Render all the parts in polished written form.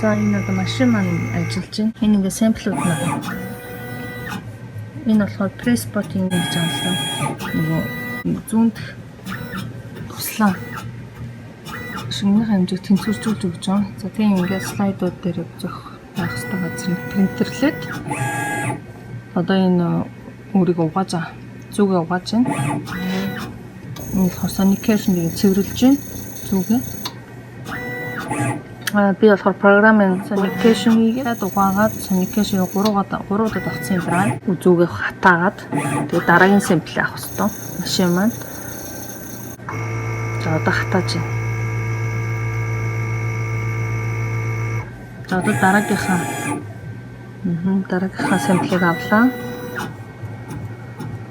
За, энэ одоо машин маань ажиллаж байна. Энэ ингээ sample ууд маань. Энэ болохоор press spotting гэж байгаа юм л да. Нөгөө зүүнд туслаа шингэнийх хэмжээг тэнцвэржүүлж өгч байгаа. За, тийм ингээд слайдууд дээр зөх байх хэрэгтэй газар нь принтерлээд одоо энэ өөрийг угааж байгаа. Зүгээ угааж байна. Энэ болохоор sonication гэдэг цэвэрлэж байна. Зүгээ. Би болохоор програмын sonication хийгээд угаагаад sonication 3 удаа 3 удаа давтсан дараа зүгээ хатаагаад тэгээ дараагийн sample авах хэрэгтэй. Машин маань. За, одоо хатааж байна. За, одоо дараагийнхаа sample ыг авлаа.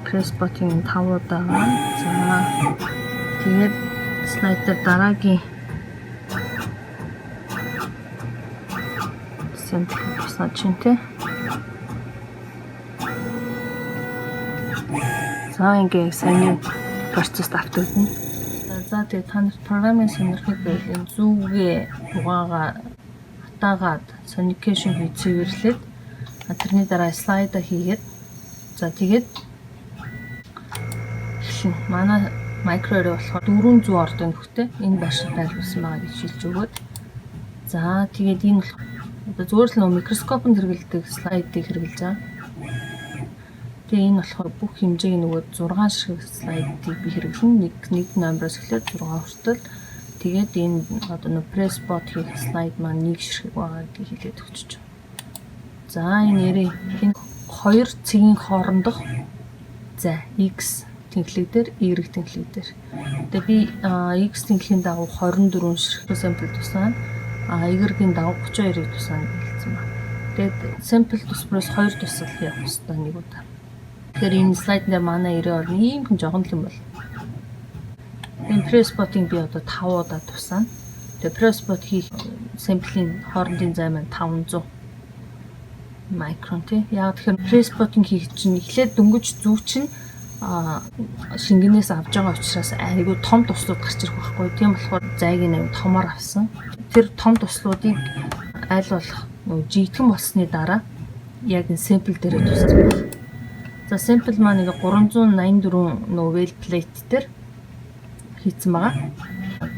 Press spotting 5 удаа. За, тэгээд слайд дээр дараагийн sample авсан чинь тий. За, ингээ саяны процесс автагдана. За, тэгээ та нарт програмын сонирхол байвал энэ зүгээ угаагаа хатаагаад sonication хий цэвэрлээд тэрний дараа слайда хийгээд, за, тэгээд эхэлнэ. Манай microarray болохоор 400 ордын нөхтэй энэ байршил байрлуулсан байгаа гэж хэлж өгөөд, за, тэгээд энэ болохоор одоо зүгээр л нөгөө микроскопонд хэрэглэдэг слайдыг хэрэглэж байгаа. Тэгээ энэ болохоор бүх хэмжээг нөгөө 6 ширхэг слайдыг би хэрэглэн нэг нэг номероос эхлээд 6 хүртэл. Тэгээд энэ одоо нөгөө press spot хийх слайд маань нэг ширхэг байгаа гэдгийг хэлээд өгчөж байна. За, энэ нэрээ энэ хоёр цэгийн хоорондох зай X тэнхлэг дээр, Y тэнхлэг дээр. Тэгээ би X тэнхлэгийн дагуу 24 ширхэг sample тусаана. А Y-ийн дагуу 32-ыг тусаана гэж хэлсэн байна. Тэгээд sample тусбараас 2 тусал явах хэрэгтэй нэг удаа. Тэгэхээр энэ слайд дээр манай 90 орно ийм хүн жоохон л юм бол. Энэ press spotting би одоо 5 удаа тусаана. Тэгээ press spot хийх sample ийн хоорондын зай маань 500 микрон тий. Яг тэгэхээр press spotting хийх чинь эхлээд дөнгөж зүү чинь шингэнээс авч байгаа учраас айгүй том туслууд гарч ирэх байхгүй. Тийм болохоор зайг нь айгүй томор авсан. Тэр том туслуудыг аль болох нөгөө жигдхэн болсны дараа яг энэ sample дээрээ тусах байна. За, sample маань нэг 384 нөгөө well plate дээр хийцэн байгаа.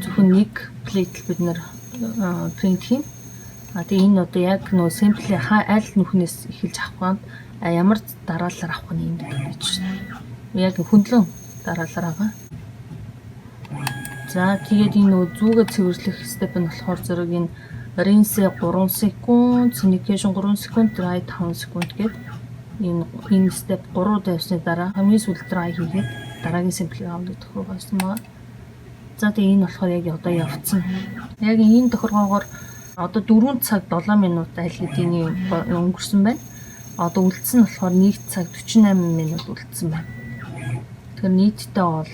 Зөвхөн нэг plate л бид нэр принт хийн. А тэгээ энэ одоо яг нөгөө sample ийн аль нүхнээс эхэлж авах нь, ямар дараалалаар авах нь энд гэж яг хөндлөн дараалал байгаа. За, тэгээд энэ нөгөө зүгээ цэвэрлэх step нь болохоор зэрэг энэ rinse 3 секунд, sonication 3 секунд, dry 5 секунд гээд энэ step 3 удаа явсны дараа хамгийн сүүлд dry хийгээд дараагийн sample ыг авах тохиргоо байсан байгаа. За, тэгээ энэ болохоор яг одоо явцсан. Яг энэ тохиргоогоор одоо 4 цаг 7 минут аль хэдийн өнгөрсөн байна. Одоо үлдсэн нь болохоор 1 цаг 48 минут үлдсэн байна. Тэгэхээр нийтдээ бол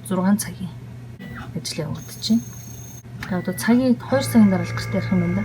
6 цагийн ажил явагдаж байна. Тэгээ одоо цагийн 2 цагийн дараа л гэртээ ярих юм байна да.